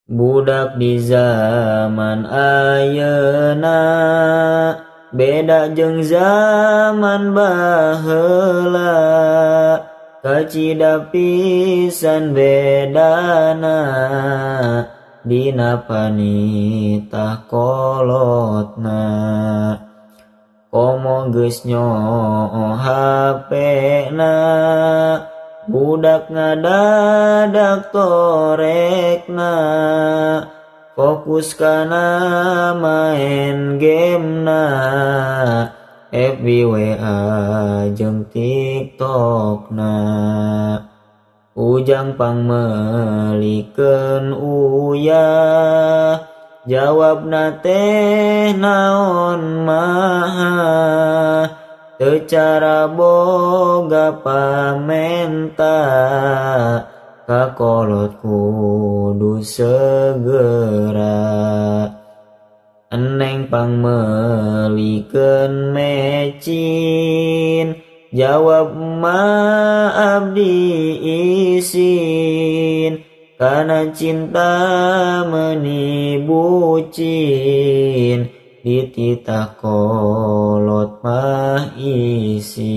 Budak di zaman ayeuna beda jeung zaman baheula, kacida pisan bedana dina panitah kolotna. Komo geus nyoo HP-na, budak ngadadak torekna, fokus kana main gamena, FB WA jeung TikTokna. Ujang pangmeulikeun uyah, jawabna teh naon maha, teu cara boga pamenta, ka kolot kudu segera. Eneng pangmeulikeun mecin, jawab ma abdi isin, kana cinta meuni bucin, dititah kolot mah isin.